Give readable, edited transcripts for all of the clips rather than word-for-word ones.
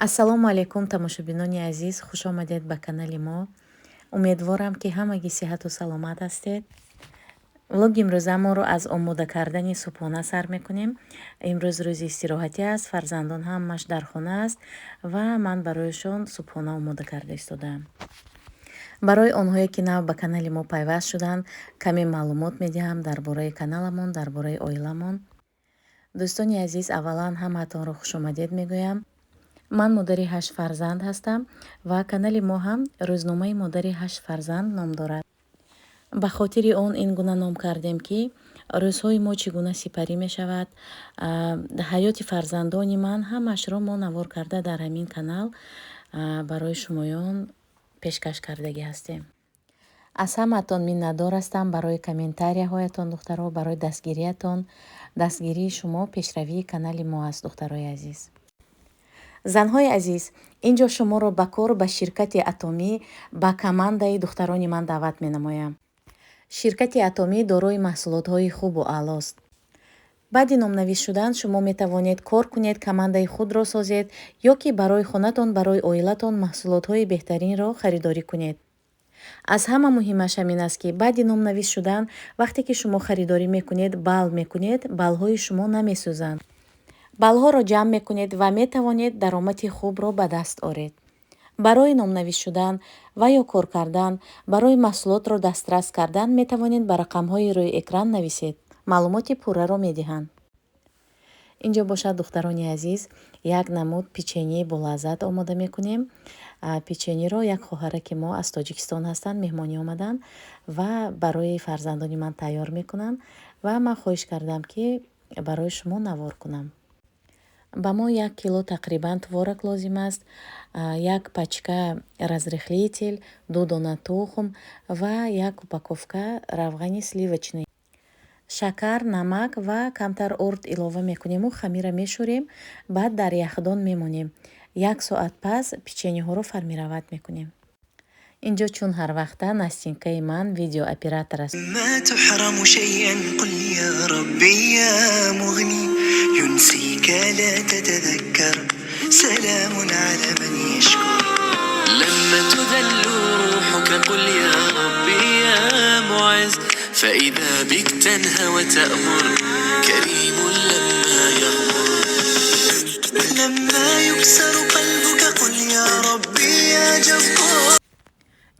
Ассалому алайкум, тамошобинони азиз, хушомадед ба канали мо. Умедворам, ки ҳамагӣ сиҳату саломат ҳастед. Влоги имрӯзамонро аз омода кардани субҳона сар мекунем. Имрӯз рӯзи истироҳатӣ аст, фарзандон ҳамаш дар хона аст ва ман барояшон субҳона омода карда истодаам. Барои онҳое, ки нав ба канали мо пайваст шуданд, каме маълумот медиҳам дар бораи каналамон, дар бораи оиламон. Дӯстони азиз, аввалан ҳамаатонро хушомадед мегӯям. Ман модари ҳашт фарзанд ҳастам ва канали мо ҳам Рӯзномаи модари ҳашт фарзанд ном дорад. Ба хотири он ин гуна ном кардем, ки рӯзҳои мо чӣ гуна сипарӣ мешавад, ҳаёти фарзандони ман ҳамаашро мо навор карда дар ҳамин канал барои шумоён пешкаш кардагӣ ҳастем. Аз ҳамаатон миннатдор ҳастам барои комментарияҳоятон, духтаро, барои дастгириятон. Дастгирии шумо пешравии канали мо аст, духтарои азиз. Занҳои азиз, ин ҷо шуморо ба кор ба ширкати Атомӣ, ба командаи духтарони ман даъват менамоям. Ширкати Атомӣ дорои маҳсулотҳои хубу аълост. Баъди номнавис шудан шумо метавонед кор кунед, командаи худро созед ё ки барои хонатон, барои оилатон маҳсулотҳои беҳтаринро харидорӣ кунед. Аз ҳама муҳимаш ҳамин аст, ки баъди номнавис шудан, вақте ки шумо харидорӣ мекунед, балл мекунед, баллҳои шумо намесӯзанд. Баллҳоро ҷамъ мекунед ва метавонед даромади хубро ба даст оред. Барои номнавис шудан ва ё кор кардан, барои маҳсулотро дастрас кардан метавонед ба рақамҳои рӯи экран нависед. Маълумоти пурраро медиҳанд. Инҷо бошад, духтарони азиз, як намуд печенье болаззат омода мекунем. Печеньеро як хоҳараки мо аз Тоҷикистон ҳастанд, меҳмонӣ омаданд ва барои фарзандони ман тайёр мекунанд ва ман хоҳиш кардам, ки барои шумо навор кунам. Ба мо 1 кило тақрибан творог лозим аст, як пачка разрыхлитель, ду дона тухм ва як упаковка равғани сливочный, шакар, намак ва камтар орд илова мекунему хамира мешӯрем, баъд дар яхдон мемонем. Як соат пас печеньеҳоро формировать мекунем. Инҷо чун ҳарвақта Настинкаи ман видеооператор аст. ما تحرم شيئا قل يا ربي يا مغني ينسيك لا تتذكر سلام على من يشكر. لما تذل روحك قل يا ربي يا معز، فإذا بك تنهى وتأمر، كريم لما يغمر. لما يكسر قلبك قل يا ربي يا جبار.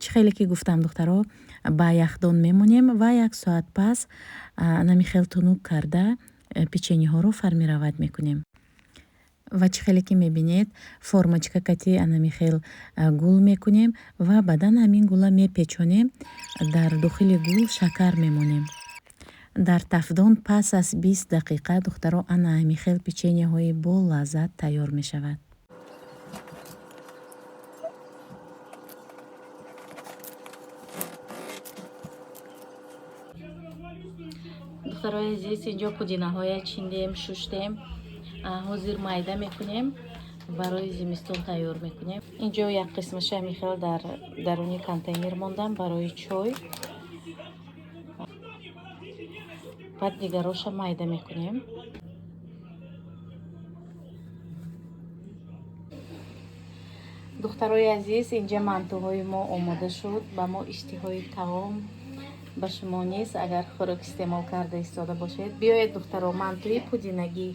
Чӣ хеле ки гуфтам, духтаро, ба яхдон мемонем ва як соат пас анами хел тунук карда печеньеҳоро формировать мекунем. Ва чӣ хеле ки мебинед, формочка кати анами хел гул мекунем ва баъдан ҳамин гула мепечонем, дар дохили гул шакар мемонем. Дар тафдон пас аз 20 дақиқа, духтаро, ана ҳамин хел печеньеҳои болаззат тайёр мешавад. Духтарои азиз, инҷо пудинаҳоя чиндем, шуштем, ҳозир майда мекунем, барои зимистон тайёр мекунем. Инҷо як қисмаша ҳамин хел дар даруни контейнер мондам барои чой, баъд дигароша майда мекунем. Духтарои азиз, инҷа мантуҳои мо омода шуд. Ба мо иштиҳои таом, ба шумо низ агар хӯрок истеъмол карда истода бошед, биёед, духтаро, мантуи пудинагӣ.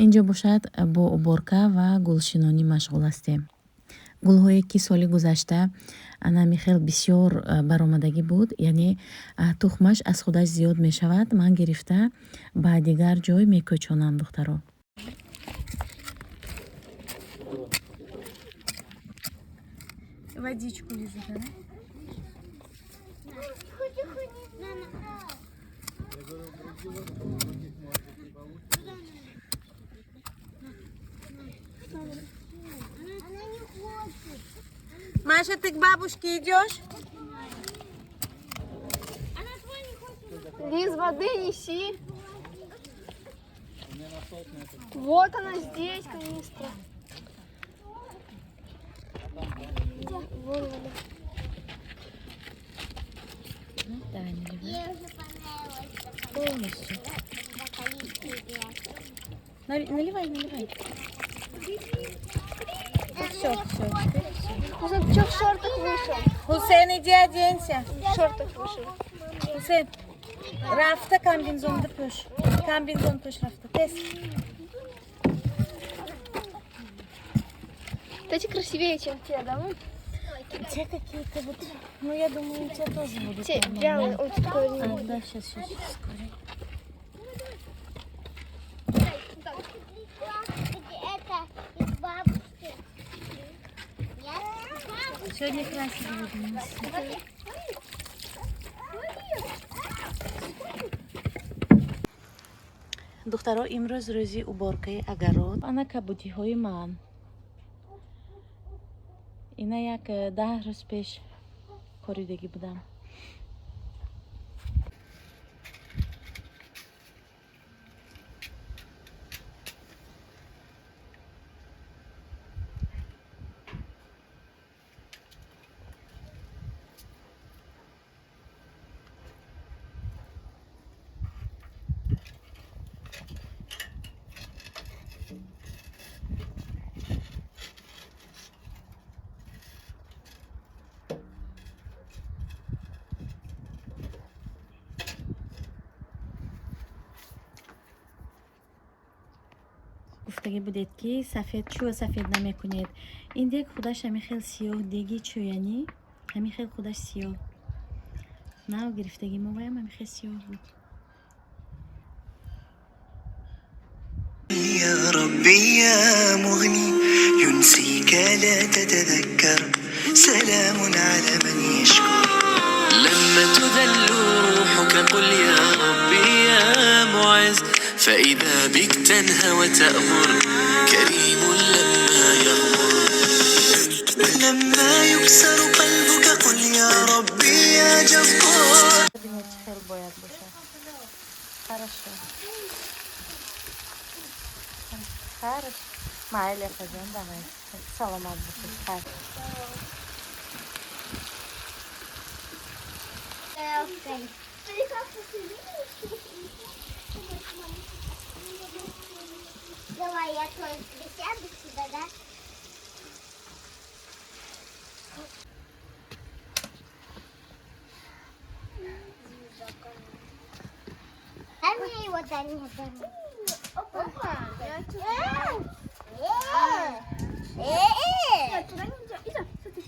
Инҷо бошад, бо уборка ва гулшинонӣ машғул ҳастем. Гулҳое ки соли гузашта анами хел бисёр баромадагӣ буд, яъне тухмаш аз худаш зиёд мешавад, ман гирифта ба дигар ҷой мекӯчонам, духтаро. Водичку лизать, да? Она не хочет. Маша, ты к бабушке идешь? Она свой не хочет. Лиз, воды неси. Вот она здесь, канистра. Вон вода. Да, наливай. Ей уже понравилось. Полностью. Закалить. Наливай, наливай. Все, все, теперь все. Хусейн, ты что в шортах вышел? Хусейн, иди оденься. В шортах вышел. Хусейн, рафта комбинзон пӯш. Комбинзон пӯш рафта. Тез. Вот эти красивее, чем те, да? Ну, Те какие-то вот, ну я думаю, те тоже будут. Те нормальные. белые, вот такой. А, да, сейчас, сейчас, сейчас скажу. Это из бабушки. Я Сегодня красить будем. Духтаро, имрӯз рӯзи уборкаи огород. Ана кабудиҳои ман. Ина як 10 рӯз пеш коридагӣ будам. Гуфтагӣ будед, ки сафед чӯ сафед намекунед. Ин дег худаш ҳамин хел сиёҳ, деги чӯянӣ ҳамин хел худаш сиёҳ. Нав гирифтагӣ мо ваям ҳамин хел сиёҳ буд. يا ربي يا مغني ينسيك لا تتذكر سلام على من يشكر. لما تذل روحك قل يا ربي يا معز، فإذا بك تنهى وتأمر، كريم لما يغمر. لما يكسر قلبك قل يا ربي يا جبار. Бинед, чӣ хел бояд бошад. Хорошо. Хорошо. Майли, апаҷон, давай. Саломат бошед. Хайр. Ты как Давай я тоже присяду сюда, да? Дай мне его, дай мне, дай мне. Опа. Нет, туда нельзя. Иза, смотри.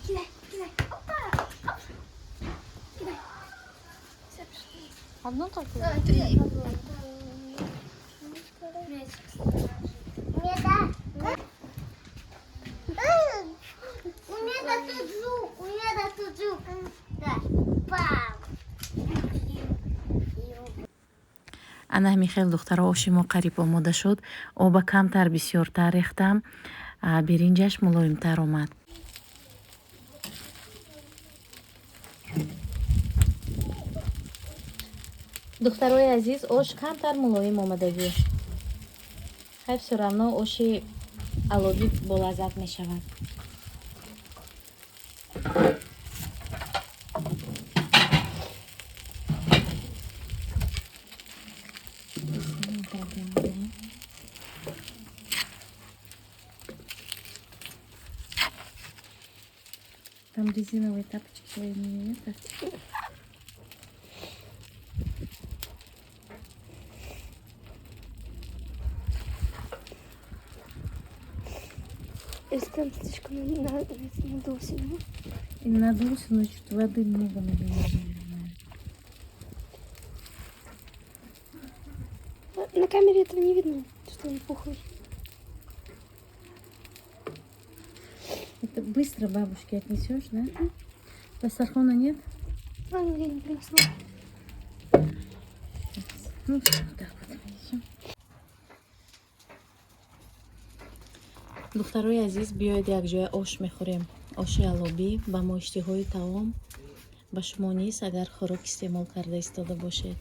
Кидай, кидай. Опа! Оп. Кидай. Все, пошли. Одну только? Три. Мне да. У меня тут жук, у меня тут жук. Да. Пам. Ана ҳамин хел, духтаро, оши мо қариб омода шуд. Оба камтар бисёртар рехтам, биринҷаш мулоимтар омад. Духтарои азиз, ош камтар мулоим омадагӣ. Хайр, всё равно оши аловӣ болаззат мешавад. Там резиновые тапочки свои не это. Если там слишком надулся, да? И надулся, но чуть воды много налила, наверное. На камере этого не видно, что он пухлый. Это быстро бабушке отнесешь, да? Дастархона нет? А, ну я не принесла. Ну, все, вот так вот. Духтарои азиз, биёед, якҷоя ош мехӯрем, оши алобӣ ба мо иштиҳои таом, ба шумо низ, агар хӯрок истеъмол карда истода бошед.